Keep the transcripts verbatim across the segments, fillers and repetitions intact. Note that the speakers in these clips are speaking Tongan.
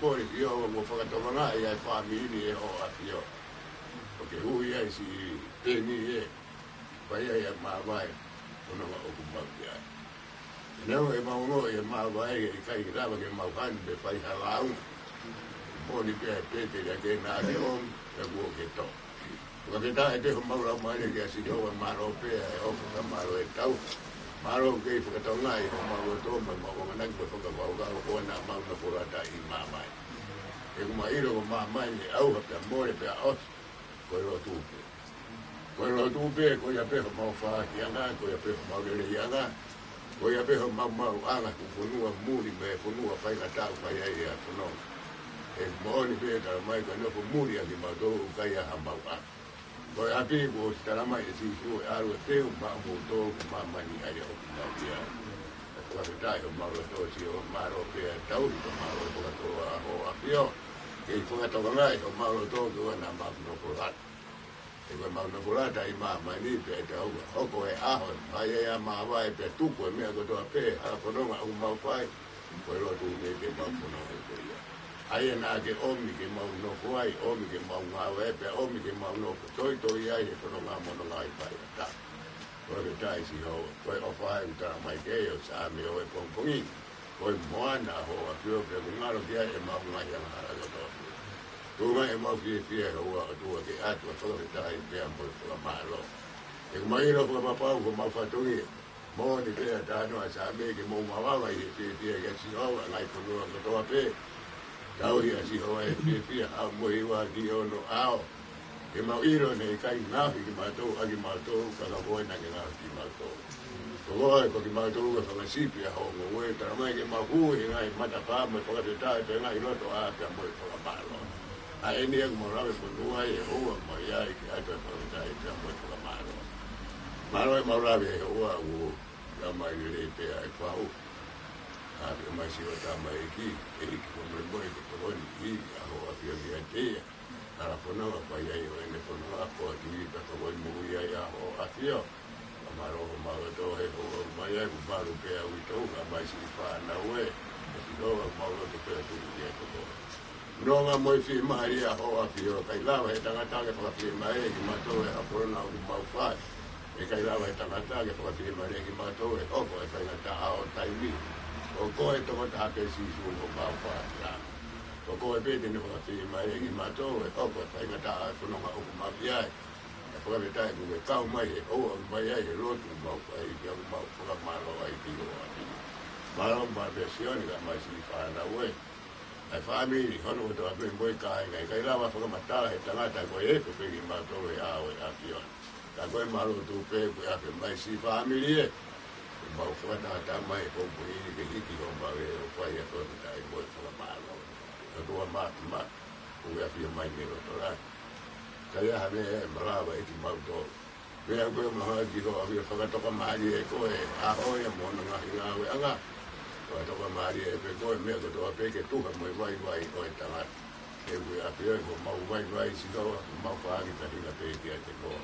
Pole ki o mo fakatokangaʻi ʻa e fāmili ʻe ʻo ʻAfio. ʻO ke ui ai si peni ē. Fai ai ʻa e māvae. Ko nonga ʻoku mau ki ai. Neongo ʻemau ongoʻi ʻa e māvae ʻe ʻikai lava ke mau hanu pe fai ha lau. Moʻoni pē ʻa e pēpē ia ke na ke ʻomi, ʻa kuo ke tō. Fakafetaʻi pē homau laumālie kia Sihova, mālō pē ʻa e ʻofa, mālō e tau. Mālō kei fakatokangaʻi homau loto mo ʻemau ʻamanaki mo e fakakaukau ʻo ʻena mau nofo lata ʻi māmani. ʻOku mau ʻilo ko māmani ʻe ʻauha pea mole pea ʻosi, ko e lotu pē. Ko e lotu pē, ko ia pē homau fakaʻakiʻanga, ko ia pē homau leleiʻanga, ko ia pē homau maʻuʻanga, ko e fonua muli mo e fonua faingataʻa ʻoku fai ai ʻa e fononga. ʻOku moʻoni pē talamai ko e nofo muli ʻa kimautolu ʻoku ʻikai ha maʻuʻanga. Ko e ʻapi kuo ʻosi talamai ʻe Sīsū ʻe ʻalu ʻo teu maʻamoutolu ko māmani ʻa ia ʻoku mau ki ai. Fakafetaʻi homau loto Sihova, mālō pē ʻa e tauhi, ko e mālō e fakatoloa ʻa hoʻo ʻAfio. Kei fakatokangaʻi homau loto ki ʻena mau nofo lata. ʻE ko ʻemau nofo lata ʻi māmani pea ʻe tau hoko e ʻaho ʻe fai ai ʻa e māvae pea tuku e meʻa kotoa pē, hala fononga ʻoku mau fai, ko e lotu mei ke mau fononga ʻi ko ia. ʻA ia naʻa ke ʻomi ke mau nofo ai, ʻomi ke mau ngāue ai, pea ʻomi ke mau nofo toitoi ai he fononga mo hono ngaahi faingataʻa. Fakafetaʻi Sihova, ko e ʻofa ʻoku talamai ke ʻo Saame ʻo e pongipongi. Ko e moana ʻa hoʻo ʻAfio pea ʻoku ngalo ki ai ʻemau ngaahi angahala kotoa pē. Tuʻunga ʻemau fiefia ʻe hoʻo ʻOtua ke ʻatu ʻa e fakafetaʻi pea mo e fakamālō. ʻOku mau ʻilo fakapapau ko homau fatongia. Moʻoni pē ʻa e talanoa ʻa Saame ke mou mavava ʻi he fiefia kia Sihova, ngaahi fonua kotoa pē. Tauhi ʻa Sihova ʻi he fiefia, haʻu mo e hiva ki hono ʻao. Ke mau ʻilo naʻe ʻikai ngaohi kimautolu ʻa kimautolu, ka ko koe naʻa ke ngaohi kimautolu. Ko koe, ko kimautolu ko e fanga sipi ʻa hoʻo ngoue, talamai ke mau hū he ngaahi matapā mo e fakafetaʻi pea ngaahi loto ʻā pea mo e fakamālō. ʻA eni ʻoku mau lave monū ai ʻe hoʻo mai ai ke ʻatu e fakafetaʻi pea mo e fakamālō. Mālō ʻemau lave ʻe hoʻo ʻo lamai lelei pea ʻe fau. ʻA pea mai Sihova tamaiki, ʻEiki ko e molemole ke tokoni ʻi ʻa hoʻo ʻAfio kiate ia. Hala fononga fai ai ʻo ʻene fononga ko atu ʻi ta tokoni moʻui ai ʻa hoʻo ʻAfio. Ka mālō homau loto he hoʻo mai ai, ʻoku malu pē ʻa uitou, ka mai siʻi fānau ē. Ka Sihova ʻoku mau loto pē ʻa tuku kiate koe. Nonga mo e fiemālie ʻa hoʻo ʻAfio, ʻikai lava he tangata ke fakafiemālie kimautolu he hala fononga ʻoku mau fai. ʻIkai lava he tangata ke fakafiemālie kimautolu he hoko e faingataʻa ʻo taimi. Ko koe tokotaha pē Sīsū ʻoku mau fai. Ko koe pē te ne fakafiemālie kimautolu he hoko e faingataʻa e fononga ʻoku mau ki ai. ʻE fakafetaʻi kuo ke kau mai he hoʻo mai ai he lotu ʻoku mau fai, pea ʻoku mau fakamālō ai ki hoʻo ʻAfio. Mālō mai pē Sione ka mai siʻi fānau ē. ʻA e fāmili hono kotoa pē mo e kāinga, ʻikai lava fakamatala he tangata ko e hoko pē kimautolu he ʻao ʻo e ʻAfio. Ka ko e mālō atu pē ko e ʻapi mai siʻi fāmili ē. ʻOku mau fakatahataha mai he pongipongi ni ke hiki homau leʻo ʻo fai ʻa e fakafetaʻi mo e fakamālō. ʻOtua Māfimafi, ʻoku ke ʻafio mai mei loto langi. ʻIkai ha meʻa ʻe malava ʻe kimautolu. Pea ko e maha ki hoʻo ʻAfio fakatokamālie ʻe koe ʻa hoʻo ia mo hono ngaahi ngāueʻanga. Fakatokamālie ʻe pē koe meʻa kotoa pē ke tuha mo e vaivai ʻo e tangata. ʻOku ke ʻAfio ʻi homau vaivai Sihova, ʻoku mau fāki taʻeʻaonga pē kiate koe.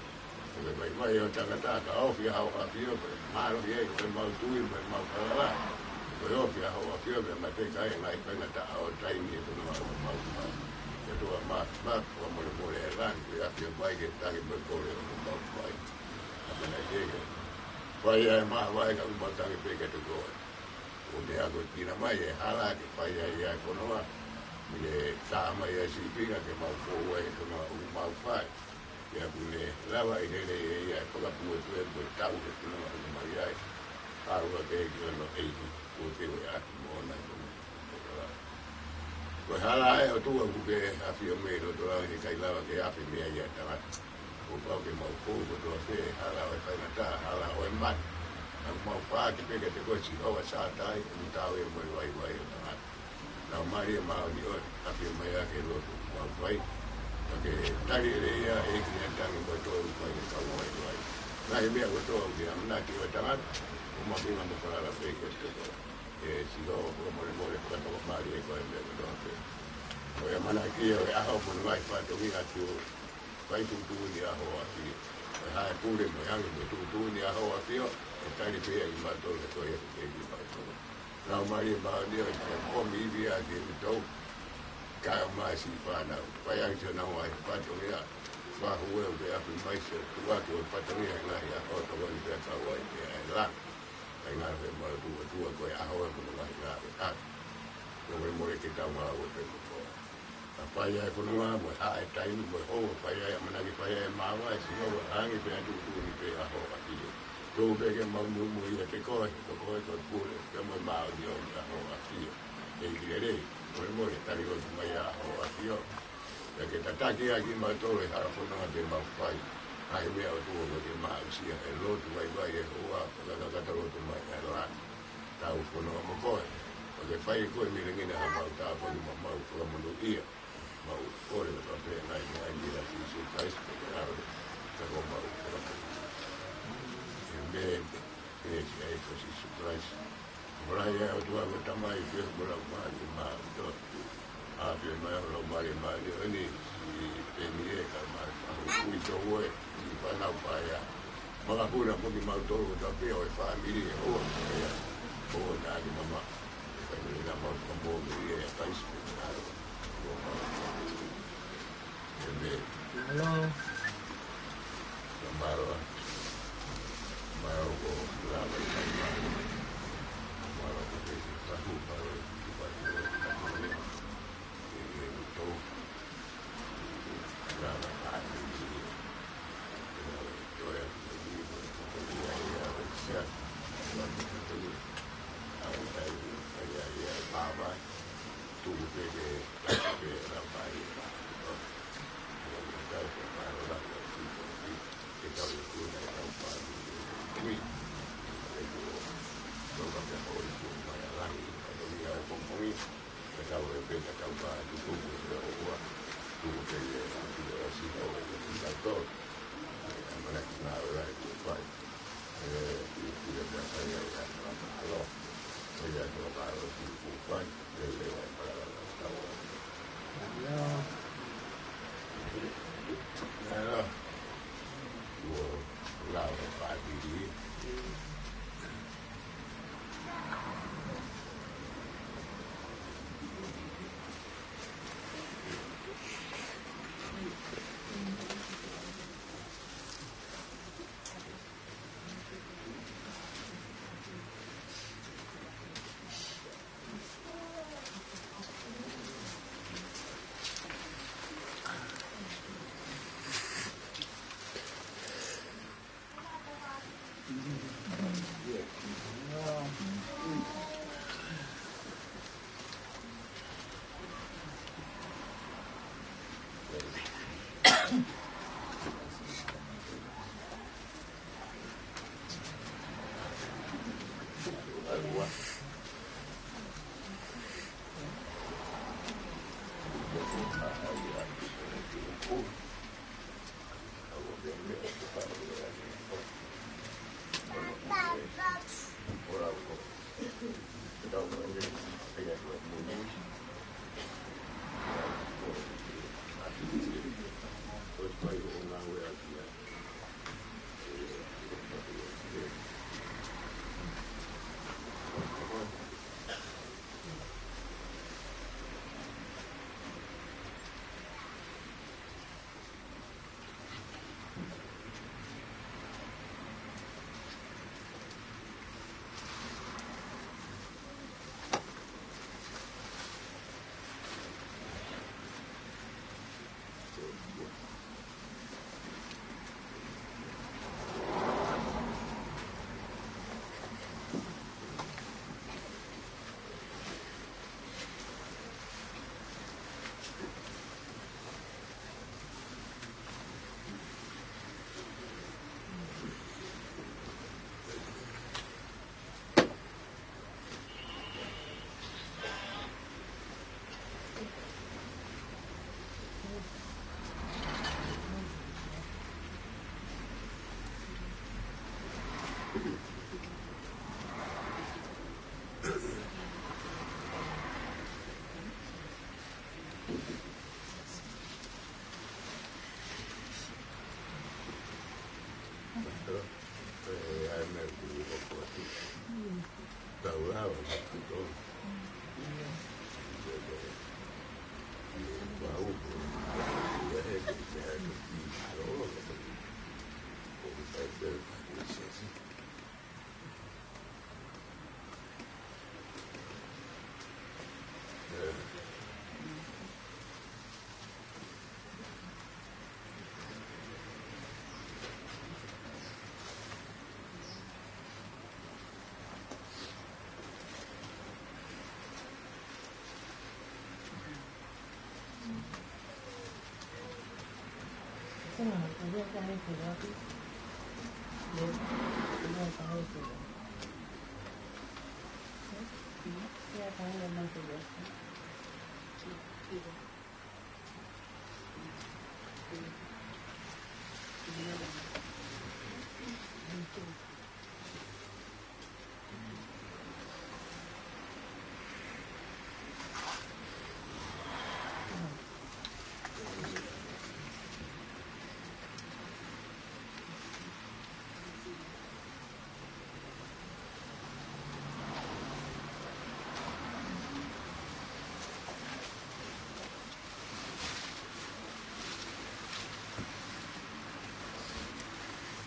Ko e vaivai ʻo e tangata ka ofi ʻa hoʻo ʻAfio, ko e mālohi ai ko ʻemau tui mo ʻemau falala. Ko e ofi ʻa hoʻo ʻAfio, pea matekai e ngaahi faingataʻa ʻo taimi he fononga ʻoku mau fai. ʻE ʻOtua Māfimafi, fakamolemole ʻa e langi, ko e ʻAfio mai ke tangi mo e kole ʻoku mau fai. ʻAmanaki ke fai ʻa e māvae ka ʻoku mau tangi pē kiate koe. ʻOku ne akoʻi mai e hala ke fai ai ʻa e fononga. ʻI he tā mai ʻa e sīpinga ke mau fou ai he fononga ʻoku mau fai. Pea ʻoku ne lava ʻi he lelei ʻe ia e fakapuepue mo e tau he fononga ʻoku mau ʻi ai. Pea ʻoua ke ki hono ʻEiki, kuo ke ʻoatu moʻona he fononga. Ko e hala ē ʻOtua ʻoku ke ʻafio mei loto langi he ʻikai lava ke afe mei ai ʻa e tangata. Kuo pau ke mau fou kotoa pē he hala ʻo e faingataʻa, hala ʻo e mate. Ka ʻoku mau fāki pē kiate koe Sihova Sātai, ʻoku taau ia mo e vaivai ʻo e tangata. Laumālie Māʻoniʻoni, ʻafio mai ā ki he lotu ʻoku mau fai. Ka ke tali lelei ʻEiki ʻa e tangi kotoa ʻoku fai ʻe he kau vaivai. Ngaahi meʻa kotoa ʻoku ke ʻamanaki ʻo e tangata, ʻoku mau feinga mo falala pē kiate koe. ʻE Sihova, fakamolemole, fakatokamālie ʻe koe meʻa kotoa pē. Ko e ʻamanaki ʻo e ʻaho mo e ngaahi fatongia ʻoku fai tuʻutuʻuni ʻa hoʻo ʻAfio. Ko e hā e pule mo e angi mo e tuʻutuʻuni ʻa hoʻo ʻAfio, ʻe tali pē ia ʻe kimautolu he ko ia ʻoku ke ʻi ai kimautolu. Laumālie Māʻoniʻoni, ʻomi ivi ʻa kimautolu. Kae ʻomai siʻi fānau, fai ange siʻonau ngaahi fatongia, fakahū ʻo ke ʻapi mai siʻo tuʻaki ʻo fatongia he ngaahi ʻaho ʻo tokoni pea kau ai pē ʻa e langi. Kae ngalo he malu tuʻa tuʻa ko e ʻaho ʻo hono ngaahi ngāue ʻaki. Ko e mole ke tau ngāue pē mo koe. Ka fai ai e fononga mo e haʻa e taimi mo e houa, fai ai ʻamanaki fai ai e māvae, sio ʻo hangē pē ʻa e tuʻutuʻuni pē ʻa e ʻaho ʻaki ē. Tuku pē ke mau muimui ʻiate koe, ko koe ko e pule, pea mo e māʻoniʻoni ʻa e ʻaho ʻaki ē. ʻEiki lelei, mole mole, tali lotu mai ʻa e ʻaho ʻaki ē. Pea ke tataki ʻaki kimautolu he hala fononga te mau fai. ʻA e meʻa ʻoku tuʻu ʻo ke mau aʻusia he lotu vaivai e houa, fakakakato lotu mai ʻa e langi. Tau fononga mo koe, ʻo ke fai ʻe koe ni lengina ha mau tāpuaki mo mau fakamonūʻia. Mau kole mo ka pē nai mo ai ni la Sīsū Kalaisi ko e ʻAlo, ka ko homau Fakamoʻui. ʻĒmeni. ʻEiki ʻa e ko Sīsū Kalaisi. Ko e ʻOtua ko e Tamai, pea mo e Laumālie Māʻoniʻoni. ʻAfio mai ho Laumālie Māʻoniʻoni, siʻi peni ē ka ma ʻahu kui tō ue, siʻi fānau paea. Makapuna mo kimautolu ʻo tapia ʻo e fāmili ʻe houa, ʻo e ʻaho ʻo e taki mama. Ka ni la mau ka mo me ia e Kalaisi ko e ʻAlo. ʻĒmeni. Mālō. Mālō. Mālō ko la mai mai mai. Mālō ko te tahu mālō ki patu. Ke tau e puna e tau pāni. Kui. Ke tau e puna e tau pāni. Tuku ke ia tuku ke ia si tau e si tau tō. Mana ki nā ora e kuo fai. E, i, i, i,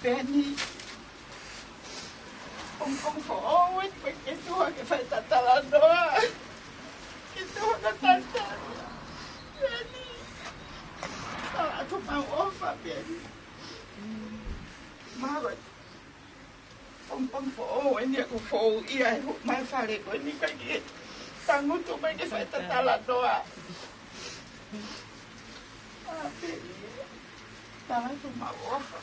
Peni, ʻoku, ʻoku foʻou eni pē ke tuʻu ke fai ha talanoa. Ke tuʻu ha talanoa. Peni, ʻoatu maʻuʻofa, Peni. Mālō. Pongipongi foʻou eni ʻoku foʻou ia e hū mai fale ko eni ka ke tangutu mai ke fai ha talanoa. ʻA, Peni. Tala tu maʻuʻofa.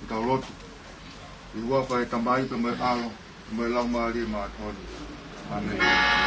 Tau lotu. ʻI he huafa ʻo e Tamai pea mo e ʻAlo, mo e Laumālie Māʻoniʻoni. ʻĀmeni.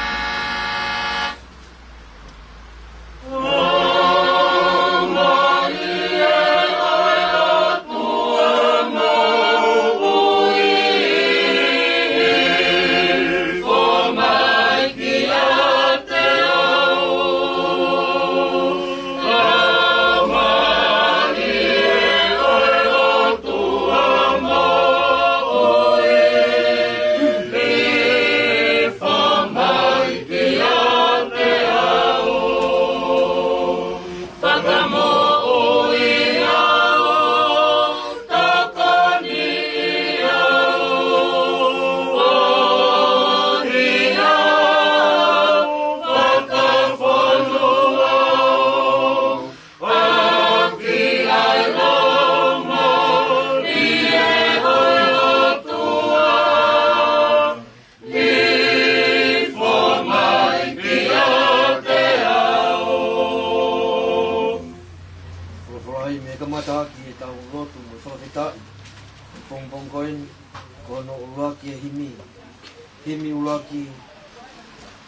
ʻEiki.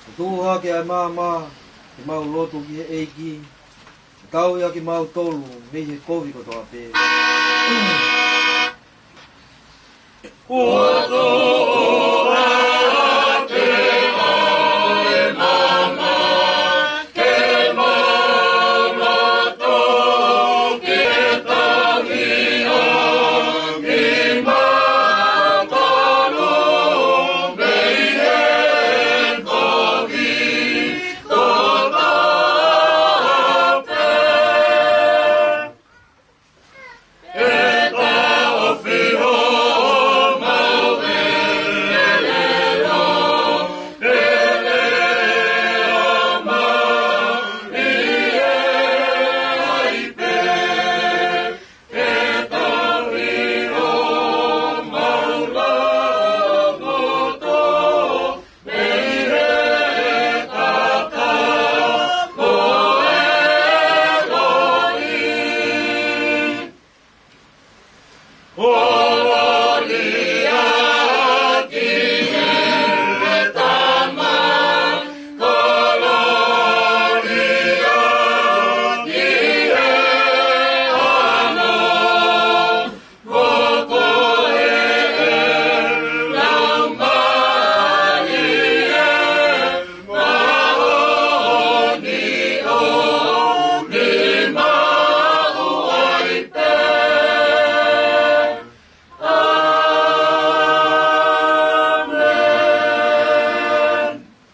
ʻE tuʻu hake ʻa e maama, ke mau lotu ki he ʻEiki. ʻE tauhi ʻa kimautolu mei he kovi kotoa pē. Holohola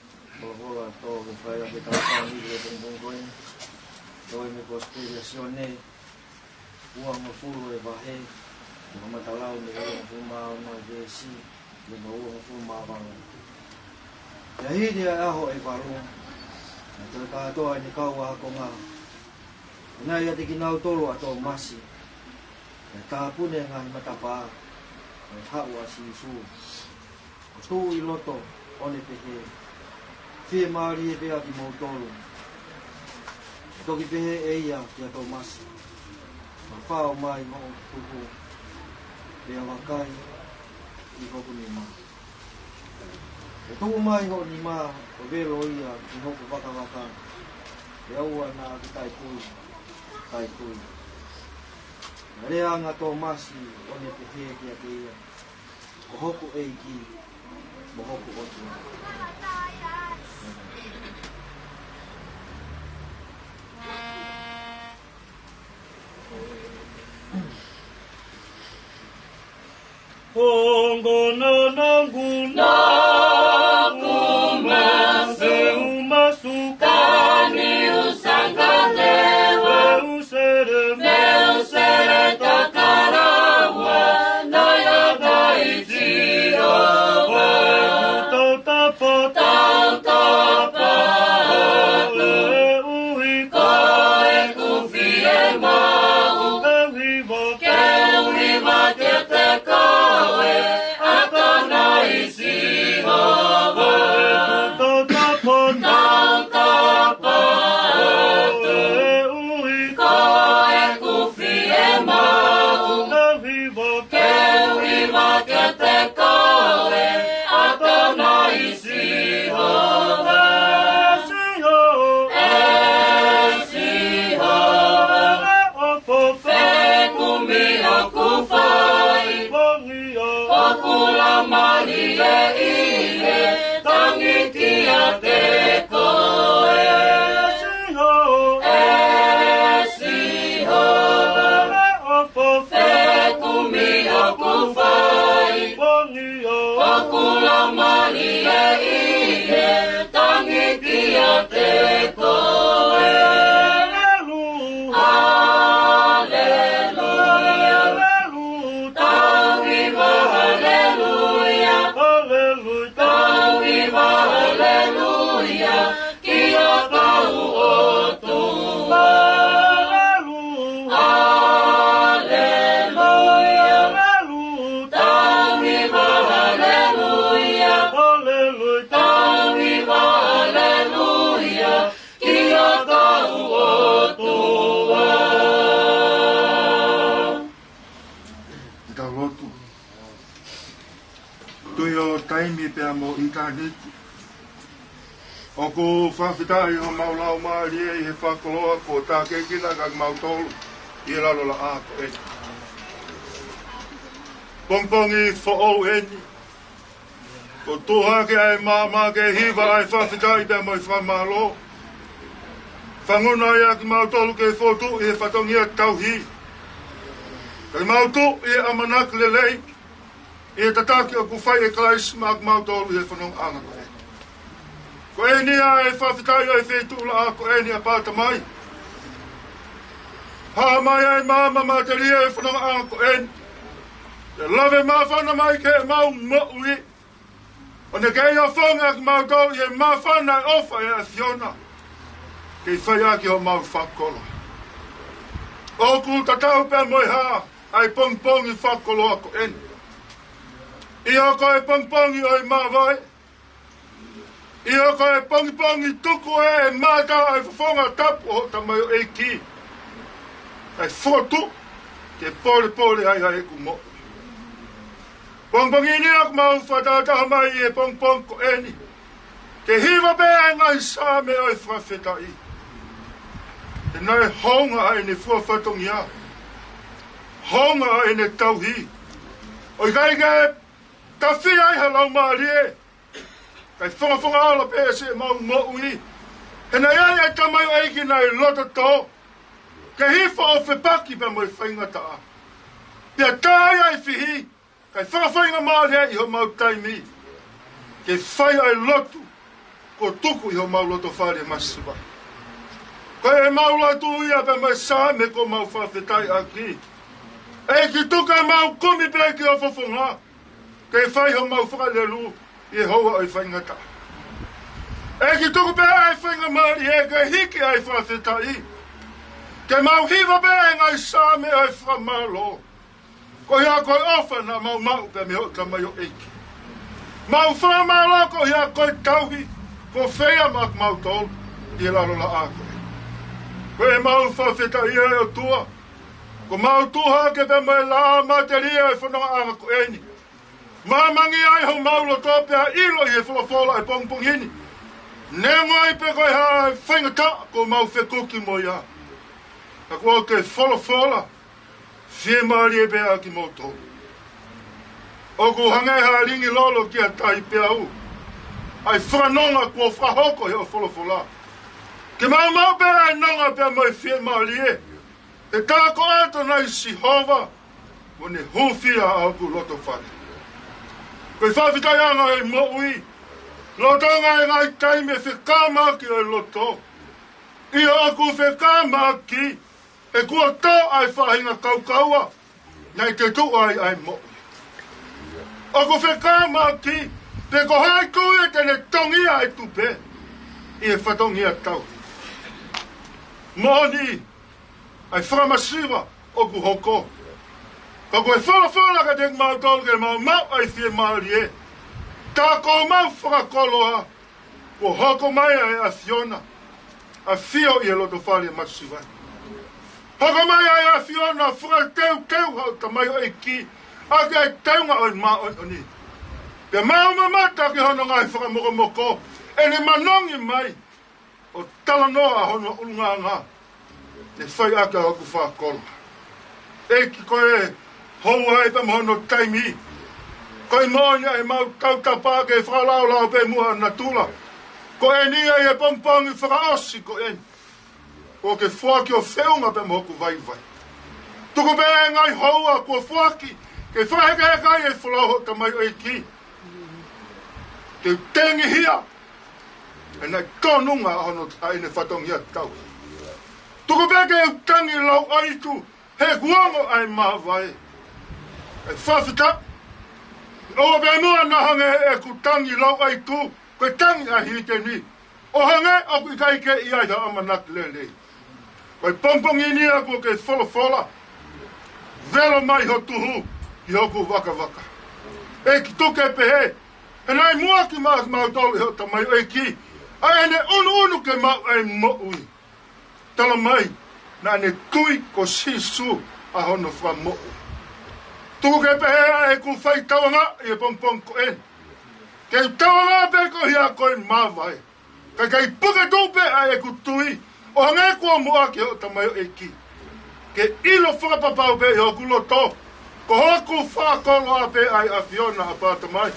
tō ke fai ʻa e tau tau ni le pongipongi ko eni. Tō ʻi he Kosipeli ʻa Sione, uangofulu ʻa e vahe, ʻo e kamata lau mei he uangofulu mā ono ʻa e veesi, ki he uangofulu mā valu. Pea hili ʻa e ʻaho ʻe valu, naʻe toe kātoa ʻene kau ākonga. Pea naʻe ʻiate kinautolu ʻa Tōmasi, naʻe tāpuni ʻa e ngaahi matapā, ʻo ne haʻu ʻa Sīsū. ʻO tuʻu ʻi loto, ʻo ne pehē, Fiemālie pē ʻa kimoutolu. Pea toki pehē ʻe ia kia Tōmasi, Fakafao mai hoʻo tuhu, pea vakai ʻi hoku nima. Pea tuku mai hoʻo nima, ʻo velo ia ki hoku vakavaka, pea ʻoua naʻa ke taʻetui, taʻetui. Pea lea ange ʻa Tōmasi, ʻo ne pehē kiate ia, Ko hoku ʻEiki, mo hoku ʻOtua. Ongo nana nguna kuma se uma sukani usangalewa. Meu sere, meu sere takarawa, nai a kai Sihova. Tau tapa, tau tapa, ʻe ui ko e kufi e mau. Ke u hiva, ke u hiva kiate koe, ʻa Kanaisi. Sihova. Tau tapa, tau tapa atu. Ko e kufi e mau. Ke u hiva, ke u hiva kiate koe, ʻa Kanaisi Sihova. Sihova. ʻE Sihova. Fekumi ʻoku fai. ʻOku laumālie ʻi he tangi kiate koe. ʻE Sihova. Fekumi ʻoku fai. ʻOku laumālie ʻi he tangi kiate koe. Haleluia. Haleluia. Tau hiva haleluia. Haleluia. Tau hiva haleluia. Ki ho kau ʻOtua. Haleluia. Haleluia. Tau hiva haleluia. Haleluia. Tau hiva haleluia. Ki ho kau ʻOtua. Ke tau lotu. Tuʻi ʻo taimi pea mo ʻitāniti, ʻOku fakafetaʻi homau laumālie ʻi he fakakoloa kuo tākiekina kimautolu ʻi he lalo laʻā ko eni. Pongipongi foʻou eni, kuo tuʻu hake ʻa e maama ke hiva ʻa e fakafetaʻi pea mo e fakamālō. Fakafanongo ai ʻa kimautolu ke fotu ʻi he fatongia tauhi, ke mau tuʻu ʻi he ʻamanaki lelei ʻi he tataki ʻoku fai ʻe Kalaisi maʻa kimautolu ʻi he fonongaʻanga ko eni. Ko eni ʻa e fakafetaʻi ʻo e feituʻu laʻā ko eni, ʻapā Tamai. Hā mai ʻa e maama matelie ʻo e fonongaʻanga ko eni, ke lave māfana mai ki heʻemau moʻui, ʻo ne kei ʻofongi ʻa kimautolu ʻi he māfana ʻo e ʻofa ʻa e ʻAfiona, ke fai ʻaki homau fakakoloa. ʻOku tatau pea mo e hā ʻa e pongipongi fakakoloa ko eni. ʻIo, ko e pongipongi ʻo e māvae. ʻIo, ko e pongipongi tuku ʻe he mata ʻa e fofonga tapu ʻo hoʻo tamaioʻeiki, ʻa e fotu ke polepole ai ʻa ʻeku moʻui. Pongipongi ni ʻoku mau fakatahataha mai ʻi he pongipongi ko eni ke hiva pē ʻa e ngaahi saame ʻo e fakafetaʻi, he naʻe hounga ʻa ʻene fua fatongia, hounga ʻa ʻene tauhi, ʻo ʻikai ke tafi ai ha laumālie, kae fongafonga ala pē siʻemau moʻui. He naʻe ʻi ai ʻa e tamaioʻeiki naʻe loto tō, ke hifo ʻo fepaki pea mo e faingataʻa, pea tā ai ʻa e fihi, kae fakafaingamālieʻi homau taimi ke fai ʻa e lotu kuo tuku ʻi homau lotofale masiva. Ko ʻemau lotu ia pea mo e saame ʻoku mau fakafetaʻi ʻaki. ʻEiki, tuku ke mau kumi pē ki ho fofonga ke fai homau fakalelu ʻi he houa ʻo e faingataʻa. ʻEiki, tuku pē ʻa e faingamālie ke hiki ʻa e fakafetaʻi, ke mau hiva pē ʻa e ngaahi saame ʻo e fakamālō, koeʻuhi ko e ʻofa naʻa mau maʻu pē mei hoʻo tamaioʻeiki. Mau fakamālō koeʻuhi ko e tauhi kuo fai maʻa kimautolu ʻi he lalo laʻā ko eni. Ko ʻemau fakafetaʻi ʻe ʻOtua, kuo mau tuʻu hake pea mo e laʻā matelie ʻo e fonongaʻanga ko eni. Māmangi ai homau loto pea ʻilo ʻi he folofola ʻo e pongipongi ni, neongo ai pē ko e hā e faingataʻa kuo mau fekuki mo ia, ka kuo ke folofola fiemālie pē ʻa kimoutolu. ʻOku hangē ha lingi lolo kia taipeau ʻa e fakanonga kuo fakahoko ʻe hoʻo folofola, ke mau maʻu pē ʻa e nonga pea mo e fiemālie ʻe tākoʻa atu nai Sihova, mo ne hūfia ʻa hoku lotofale. Ko e fakafetaʻiʻanga ʻo e moʻui, lolotonga e ngaahi taimi ʻe fekamaki ʻa e loto. ʻIo, ʻoku fekamaki, he kuo tō ʻa e faʻahinga kaukaua naʻe tuʻu ai ʻa e moʻui. ʻOku fekamaki pe ko hai kuo te ne tongia ʻa e tupe ʻi he fatongia tauhi. Moʻoni ʻa e fakamasiva ʻoku hoko, ka ko e folofola kiate kimautolu ke mau maʻu ʻa e fiemālie, tā ko homau fakakoloa, kuo hoko mai ʻa e ʻAfiona ʻo ʻafio ʻi he lotofale masiva ni. Hoko mai ʻa e ʻAfiona ʻo fakateuteu hoʻo tamaioʻeiki ʻaki ʻa e teunga ʻo e māʻoniʻoni, pea mau mamata ki hono ngaahi fakamokomoko, ʻene manongi mai ʻo talanoa ʻa hono ʻulungaanga, ne fai ʻaki ʻa hoku fakakoloa. ʻEiki, ko e houa ē pea mo hono taimi, ko e moʻoni ʻa ʻemau tautapa ke fakalaolao pē muʻa natula. Ko eni ʻa e pongipongi fakaʻosi ko eni, kuo ke foaki ʻo feʻunga pea mo hoku vaivai. Tuku pē ʻa e ngaahi houa kuo foaki ke fakahekeheka ai e folau hoʻo tamaioʻeiki, ke u tengihia ʻa e naʻe tonunga ʻa hono, ʻa ʻene fatongia tauhi. Tuku pē ke u tangi lauʻaitu he kuonga ʻa e māvae. ʻE fakafetaʻi, ʻoua pē muʻa naʻa hangē ʻeku tangi lauʻaitu ko e tangi ʻa e hīteni, ʻo hangē ʻoku ʻikai ke ʻi ai ha ʻamanaki lelei. Ko e pongipongi ni ʻa kuo ke folofola, velo mai ho tuhu ʻi hoku vakavaka. ʻEiki, tuku ke pehē, he naʻe muʻaki maʻa kimautolu ʻe hoʻo tamaioʻeiki ʻa ʻene ʻunuʻunu ke maʻu ʻa e moʻui. Tala mai naʻa ne tui ko Sīsū ʻa hono fakamoʻui. Tuku ke pehē ʻa ʻeku fai tauangaʻi he pongipongi ko eni, ke u tauange pē koeʻuhi ko e māvae. Ka ʻikai puke tuʻu pē ʻa ʻeku tui, ʻo hangē kuo muʻaki hoʻo tamaioʻeiki. Ke ʻilo fakapapau pē ʻi hoku loto, ko hoku fakakoloa pē ʻa e ʻAfiona, ʻApā Tamai.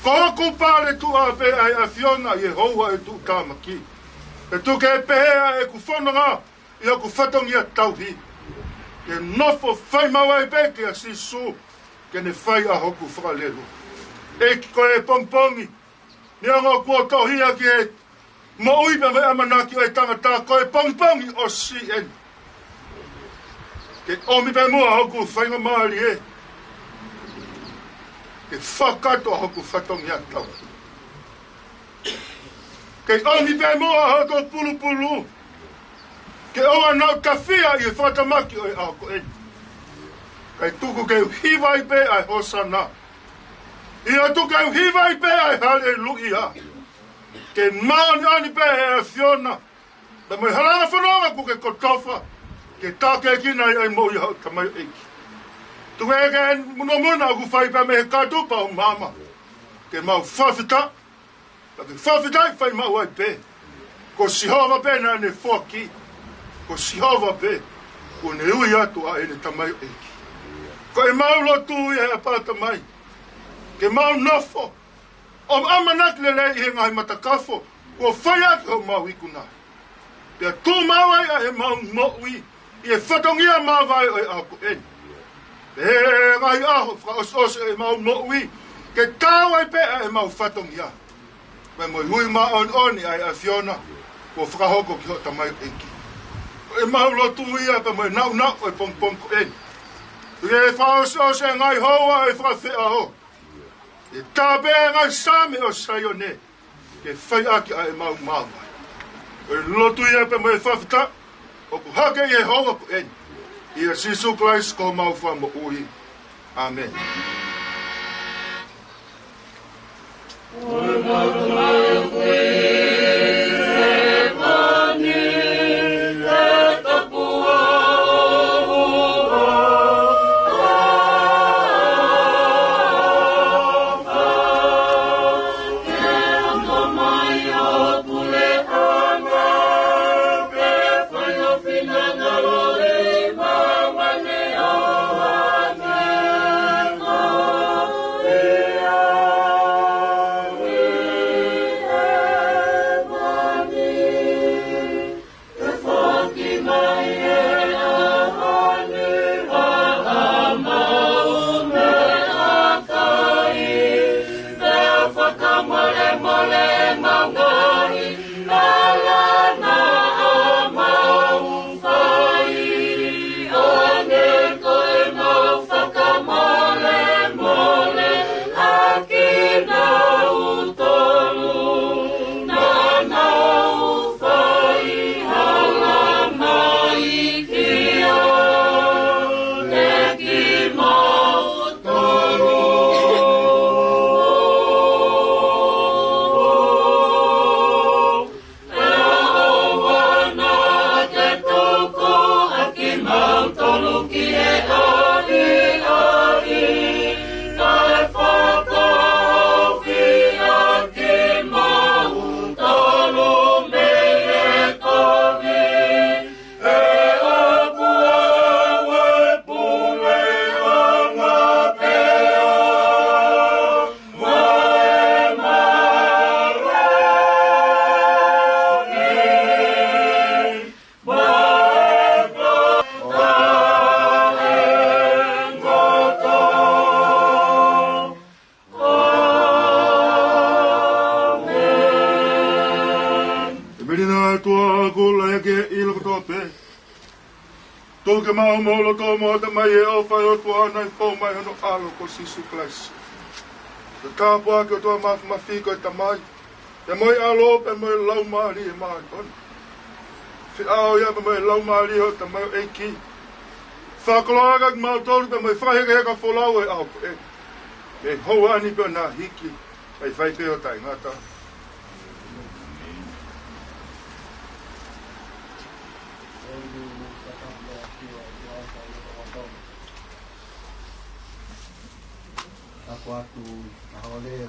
Ko hoku paletuʻa pē ʻa e ʻAfiona ʻi he houa ʻo e tuʻutāmaki. Pea tuku ke pehē ʻa ʻeku fononga ʻi hoku fatongia tauhi. Ke nofo fai maʻu ai pē kia Sīsū, ke ne fai ʻa hoku fakalelu. ʻEiki, ko e pongipongi, neongo kuo tohia ki he moʻui pea mo e ʻamanaki ʻo e tangata, ko e pongipongi ʻosi eni. Ke ʻomi pē muʻa hoku faingamālie ke fakakakato ʻa hoku fatongia tauhi. Ke ʻomi pē muʻa hoku pulupulu ke ʻoua naʻa u tafia ʻi he fakatamaki ʻo e ʻaho ko eni. Kae tuku ke u hiva ai pē ʻa e hōsana. ʻIo, tuku ke u hiva ai pē ʻa e haleluia. Ke māʻoniʻoni pē ʻa e ʻAfiona. Pea mo e halanga fononga kuo ke kotofa ke tākiekina ai ʻa e moʻui ʻa hoʻo tamaioʻeiki. Tuku ke ke munomuna ʻoku fai pē mei he katupa ʻo māmani. Ke mau fakafetaʻi, pea ke fakafetaʻi fai maʻu ai pē. Ko Sihova pē naʻa ne foaki. Ko Sihova pē kuo ne ui atu ʻa ʻene tamaioʻeiki. Ko ʻemau lotu ia, ʻApā Tamai, ke mau nofo ʻo ʻamanaki lelei ʻi he ngaahi matakafo kuo fai ʻaki homau ikuna. Pea tuʻu maʻu ai ʻa ʻemau moʻui ʻi he fatongia māvae ʻo e ʻaho ko eni. Pea ʻi he ngaahi ʻaho fakaʻosiʻosi ʻo ʻemau moʻui, ke taau ai pē ʻa ʻemau fatongia pea mo e ui māʻoniʻoni ʻa e ʻAfiona kuo fakahoko ki hoʻo tamaioʻeiki. Ko ʻemau lotu ia pea mo e nāunau ʻo e pongipongi ko eni. Ke fakaʻosiʻosi e ngaahi houa ʻo e fakafeʻao. ʻE tāpē e ngaahi Saame ʻo Saione ke fai ʻaki ʻa ʻemau māvae. Ko e lotu ia pea mo e fakafetaʻi ʻoku hake ʻi he houa ko eni, ʻia Sīsū Kalaisi ko homau Fakamoʻui. ʻĀmeni. ʻĒmeni. ʻOtua ʻoku lahi ʻi he ʻilo kotoa pē, tuku ke maʻu homou loto mo hoʻo ʻatamai ʻi he ʻofa ʻa e ʻOtua naʻe fou mai ʻi hono ʻAlo ko Sīsū Kalaisi. Ko e tāpuaki ʻa e ʻOtua Māfimafi ko e Tamai, pea mo e ʻAlo, pea mo e Laumālie Māʻoniʻoni. Feʻao ia pea mo e laumālie ʻo e tamaioʻeiki. Fakakoloa kimautolu pea mo e fakahekeheka folau ʻo e ʻaho ko eni, mei he houa ni pea mo e hiki, kae fai pē ʻo taʻengata. Ako atu ʻa e leʻo.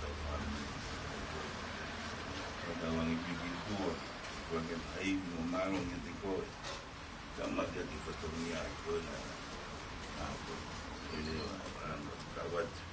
ʻetau fāmili. Ko ʻetau angipiki ʻOtua, ko e ke fai mo mālō kiate koe. Ka ma ke te fatongia ai koe na. Ā, ko e leo a, a, ka wati.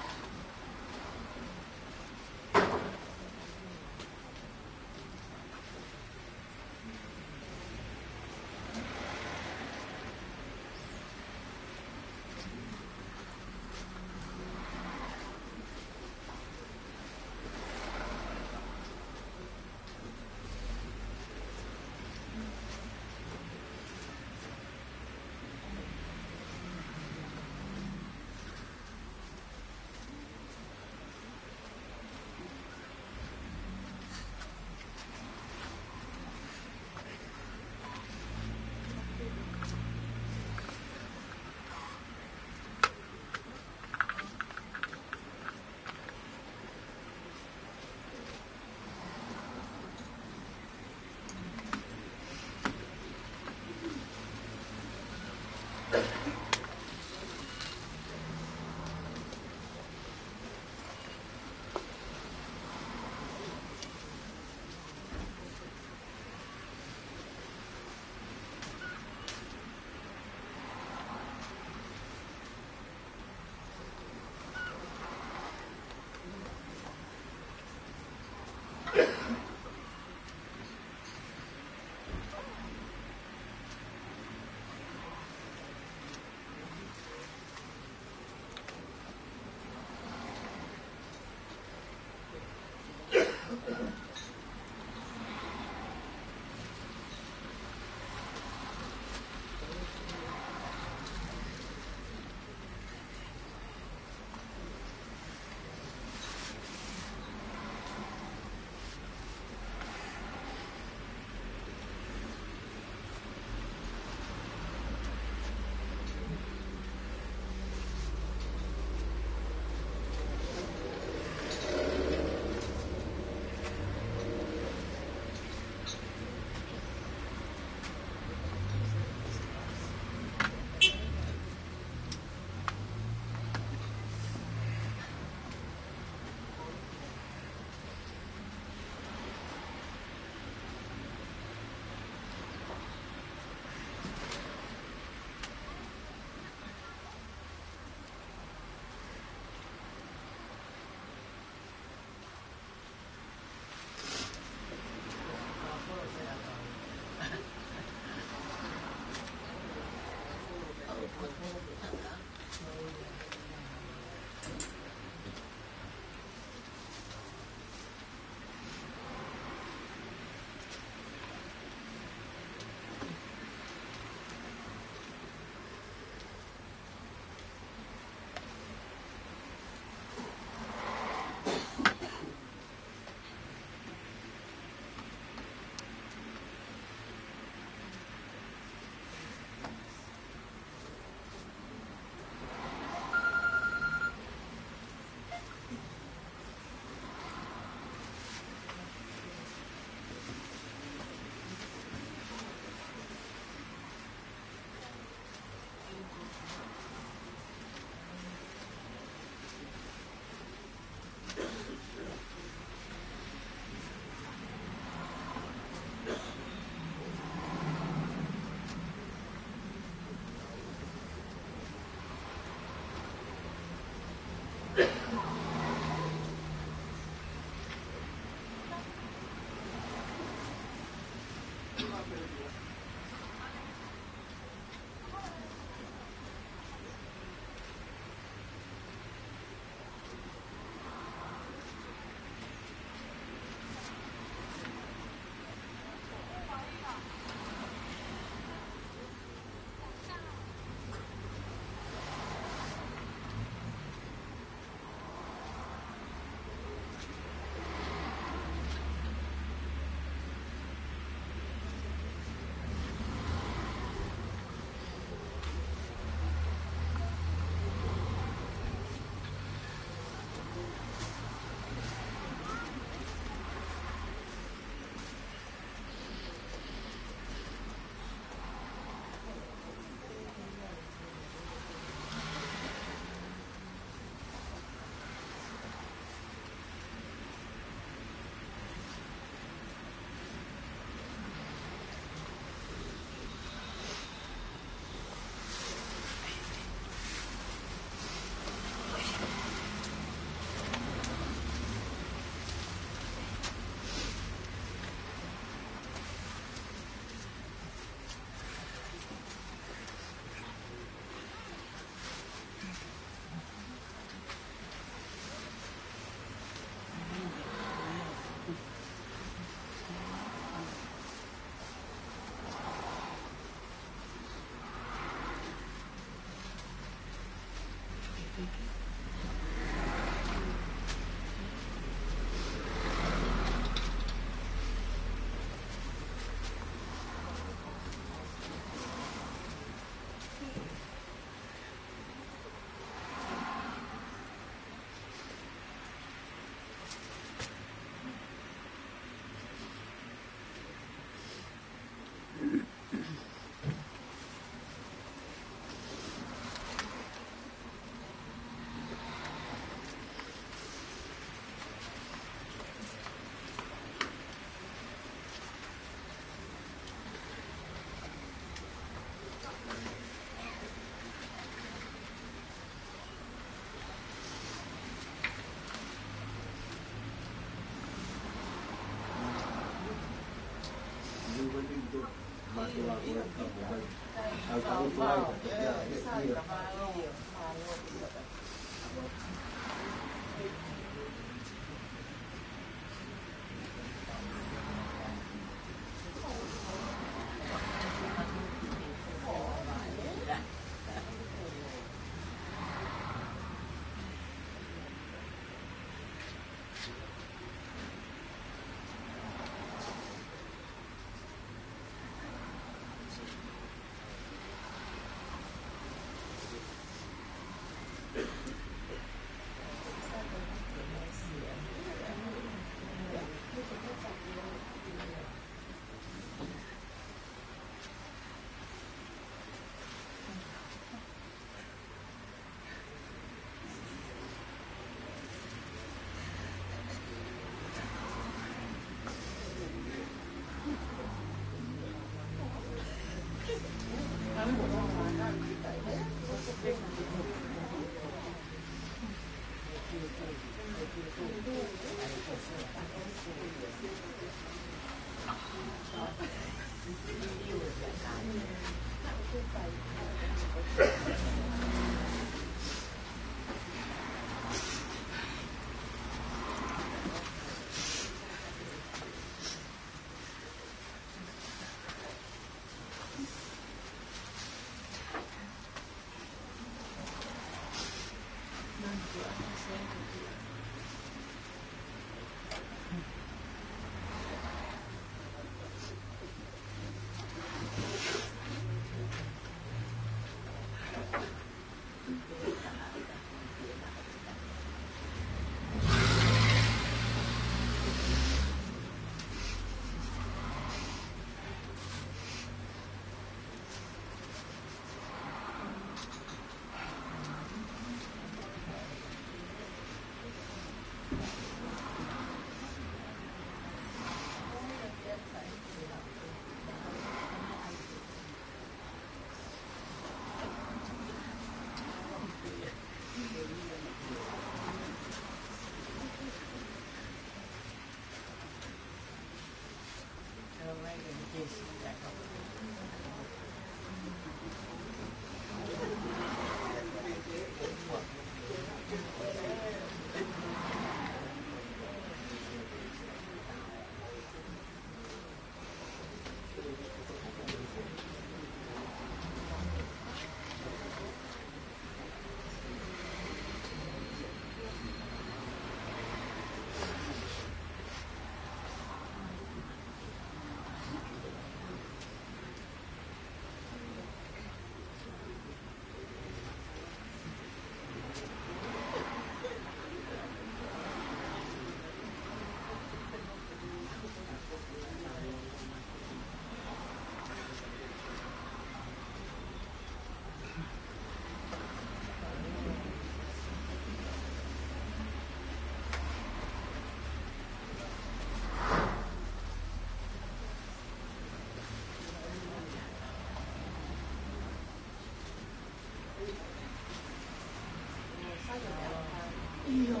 ʻIo,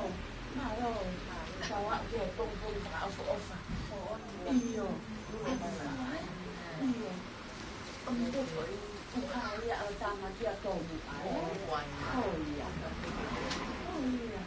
mālō, tau aʻu ki he pongipongi fakaʻofoʻofa. ʻIo, ʻio. ʻOku hā ia ʻa e tāmaki ʻa Tomu. ʻO ia. ʻO ia.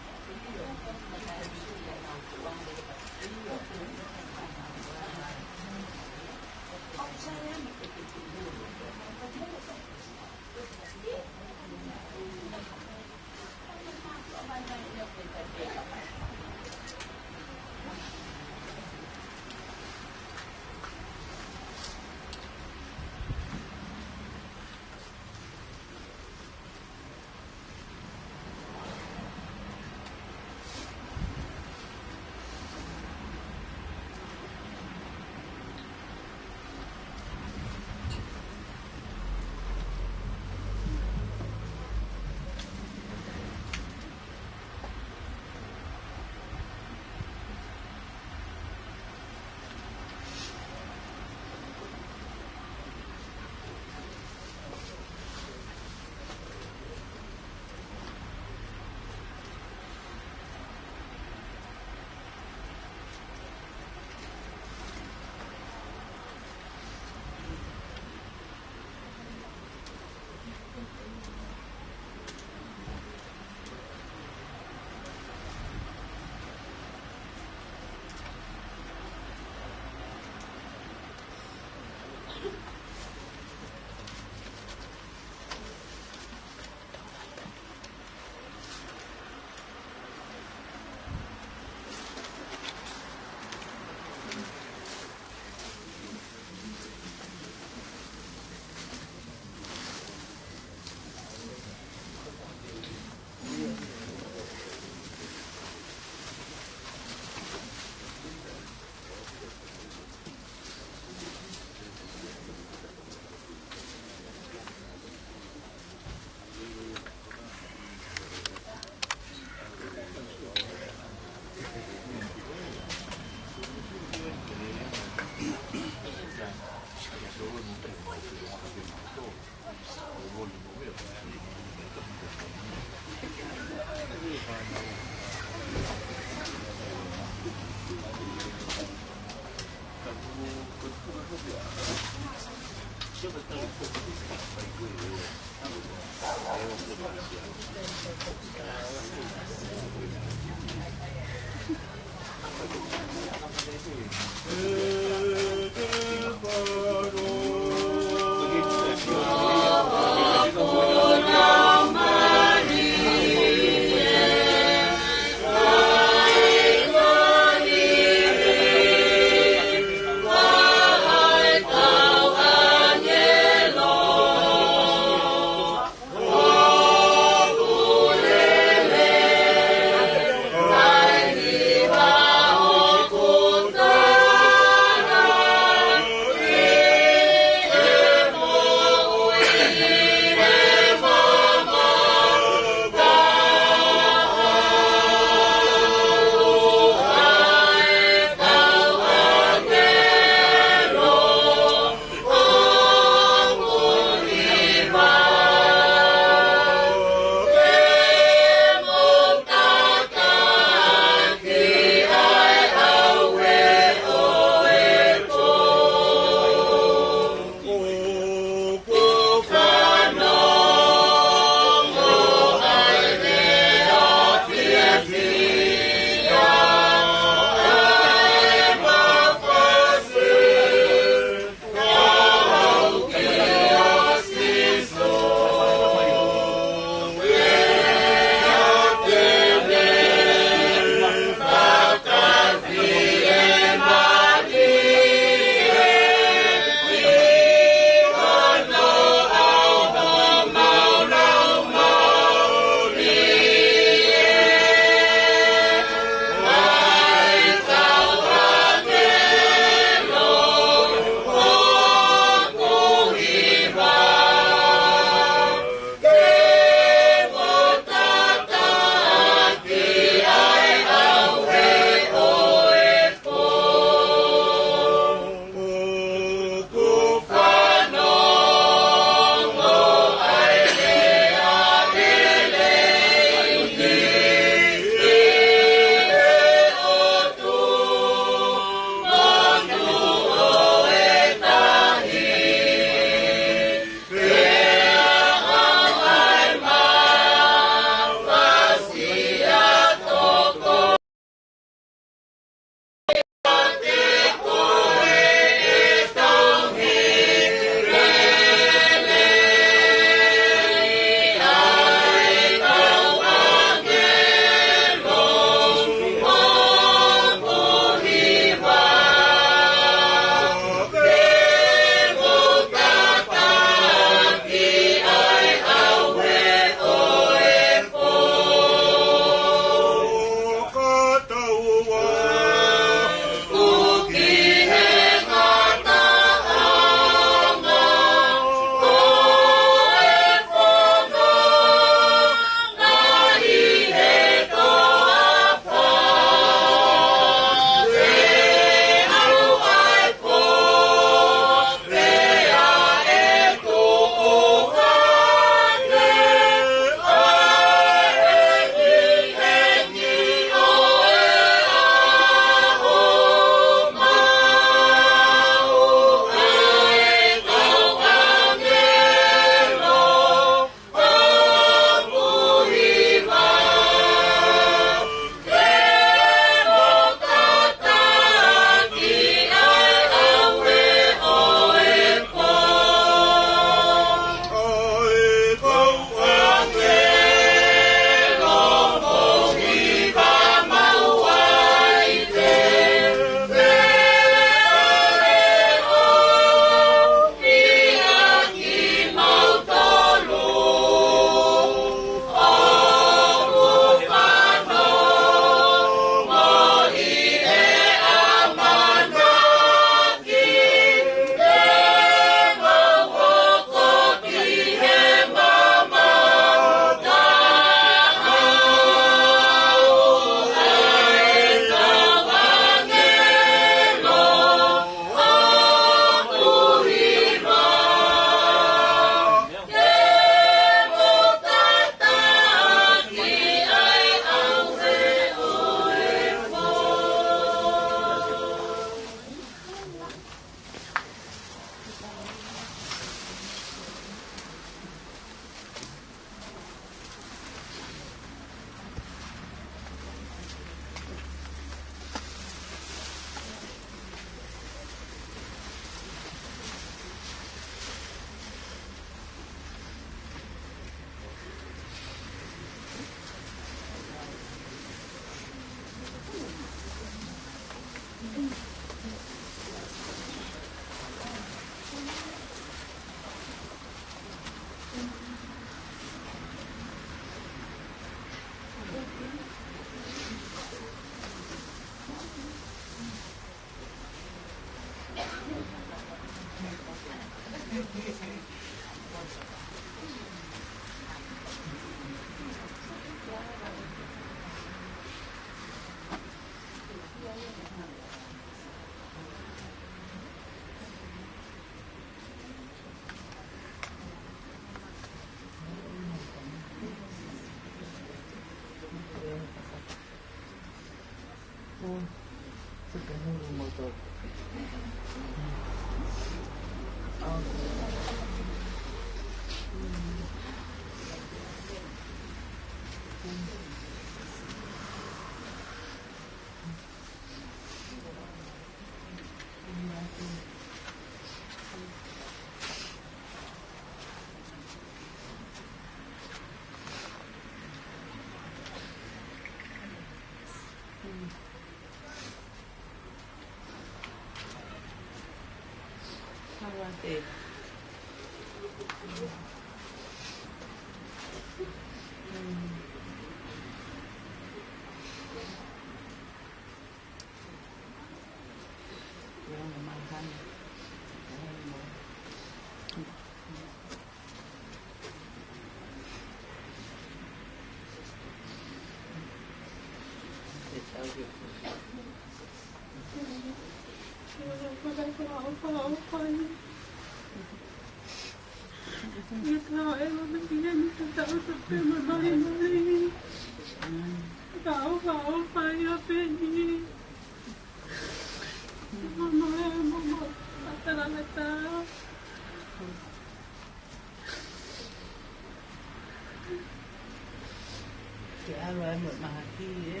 Ke ʻalu ai mo e mahaki, ē?